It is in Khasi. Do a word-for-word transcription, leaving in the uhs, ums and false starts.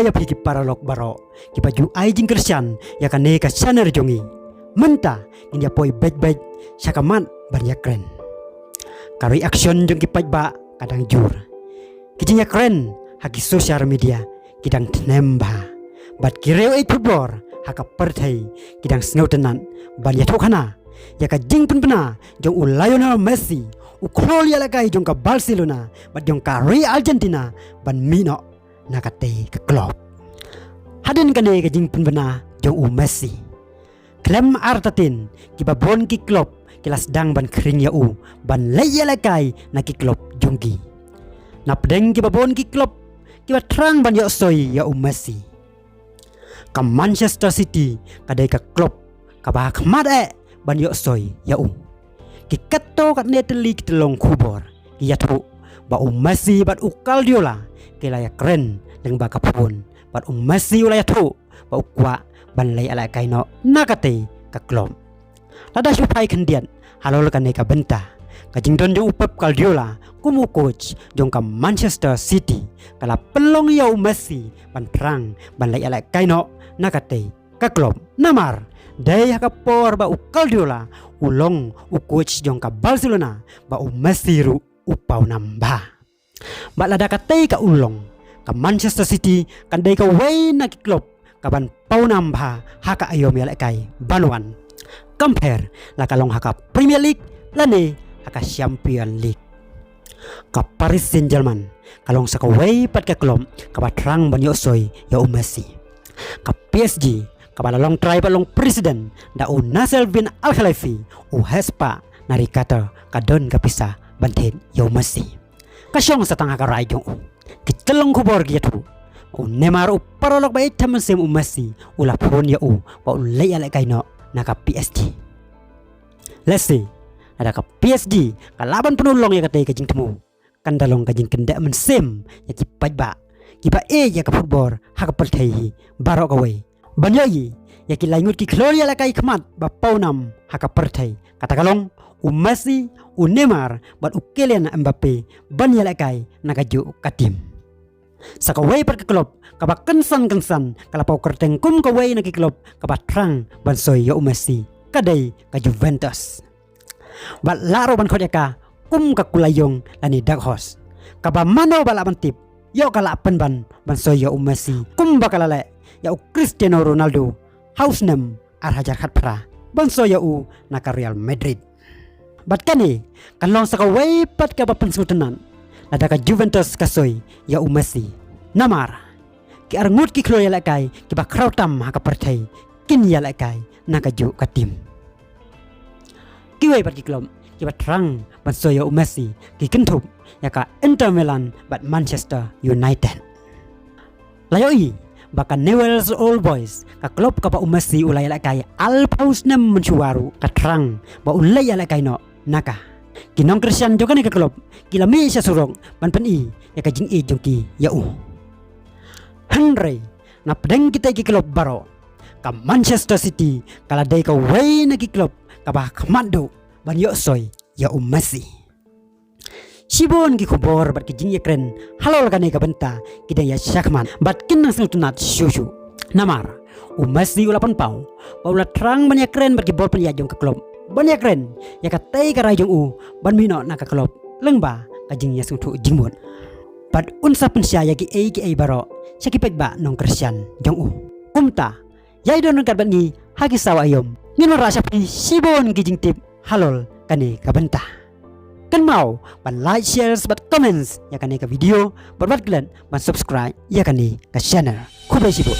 Ïa phi ki paralok baroh kiba ju ai jingkyrshan ïa kane ka channel jong ngi. Mynta ngin ïa poi beit beit sha ka mat ban ïakren. Ka reaction jong ki paidbah ka dang jur. Ki jingïakren ha ki social media ki dang thnem bha. Bad ki riew ïeit football ha ka pyrthei ki dang sngewtynnat ban ïathuh khana ïa ka jingpynbna jong u Lionel Messi, u khlur ïalehkai jong ka Barcelona bad jong ka ri Argentina, ban mih noh na katei ka club. Hadien kane ka jingpynbna jong u Messi, khlem artatien kiba bun ki club ki la sdang ban khring ïa u ban leit ïalehkai na ki club jong ki. Napdeng kiba bun ki club kiba thrang ban ïohsoi ïa u Messi, ka Manchester City ka dei ka club kaba ha khmat eh ban ïohsoi ïa u. Ki katto katne tylli ki tyllong khubor ki ïathuh ba u Messi bad u Guardiola ki la ïakren lyngba ka phone, bad u Messi u la ïathuh ba u kwah ban leit ïalehkai noh na katei ka club. Lada shu phai khyndiat halor kane ka bynta, ka jingdon jong u Pep Guardiola kum u coach jong ka Manchester City ka la pynlong ïa u Messi ban thrang ban leit ïalehkai noh na katei ka club. Namar dei ha ka por ba u Guardiola u long u coach jong ka Barcelona ba u Messi ruh u pawnam bha. Bad lada katei ka u long, ka Manchester City kan dei kawei na ki club kaban pawnam bha ha ka aïom ïalehkai ban wan, compare la ka long ha ka Premier League lane ha ka Champion League. Ka Paris Saint-Germain ka long sa kawei pat ka club kaba thrang ban ïohsoi ïa u Messi. Ka P S G kaba la long trai bad long president da u Nasser Bin Al Khelaifi, u heh spah na ri Qatar, ka don ka pisa ban thied ïa u Messi. Ka shong sa tang ha ka rai jong u. Ki tyllong khubor ki ïathuh, u Neymar, u paralok ba ïeit tam mynsiem u Messi, u la phone ïa u ba u leit ïalehkai noh na ka P S G. Let's see lada ka P S G ka lah ban pynurlong ïa katei ka jingthmu. Kan da long ka jingkyndeh mynsiem ïa ki paidbah kiba ïeit ïa ka football ha ka pyrthei hi baroh kawei, ban ïohi ïa ki lai ngut ki khlur ïalehkai khmat ba pawnam ha ka pyrthei. Kata ka long u Messi, u Neymar bad u Kylian Mbappe ban ïalehkai na kajuh ka team. Sa kawei pat ka club kaba kynsan kynsan ka la paw kyrteng kum kawei na ki club kaba thrang ban soi ïa u Messi, ka dei ka Juventus. Bad lah ruh ban khot ïa ka kum ka kulai ïong lane dark horse, kaba mano ba lah ban tip, ïoh ka lah pynban ban soi ïa u Messi kumba ka la leh ïa u Cristiano Ronaldo ha u snem ar hajar khatphra ban soi ïa u na ka Real Madrid. Bad kane kan long sa kawei pat kaba pynsngewtynnat lada ka Juventus ka soi ïa u Messi. Namar ki arngut ki khlur ïalehkai kiba khraw tam ha ka pyrthei kin ïalehkai na kajuh ka team. Kiwei pat ki club kiba thrang ban soi ïa u Messi ki kynthup ïa ka Inter Milan bad Manchester United. La ïohi ba ka Newell's Old Boys, ka club kaba u Messi u la ïalehkai arphew snem mynshuwa ruh, ka thrang ba u leit ïalehkai noh na ka. Ki nongkyrshan jong kane ka club ki la mih sha surok ban pyni ïa ka jingïeit jong ki ïa u. Hynrei napdeng kitei ki club baroh, ka Manchester City ka la dei kawei na ki club kaba ha khmat duh ban ïohsoi ïa u Messi. Shibun ki khubor bad ki jingïakren halor kane ka bynta ki dang ïa shakmat bad kin nang sngewtynnat shuh shuh. Namar u Messi u la pynpaw ba u la thrang ban ïakren bad ki bor pynïaid jong ka club, ban ïakren ïa katei ka rai jong u ban mih noh na ka club lyngba ka jingïasngewthuh jingmut. Bad un sa pynshai ïa kiei kiei baroh sha ki paidbah nongkyrshan jong u. Kumta, ïa don ryngkat bad ngi ha ki sawa aïom, ngin wanrah sha phi shibun ki jingtip halor kane ka bynta. Kynmaw ban like, shares bad comments ïa kane ka video bad wat klet ban subscribe ïa kane ka channel. Khublei shibun.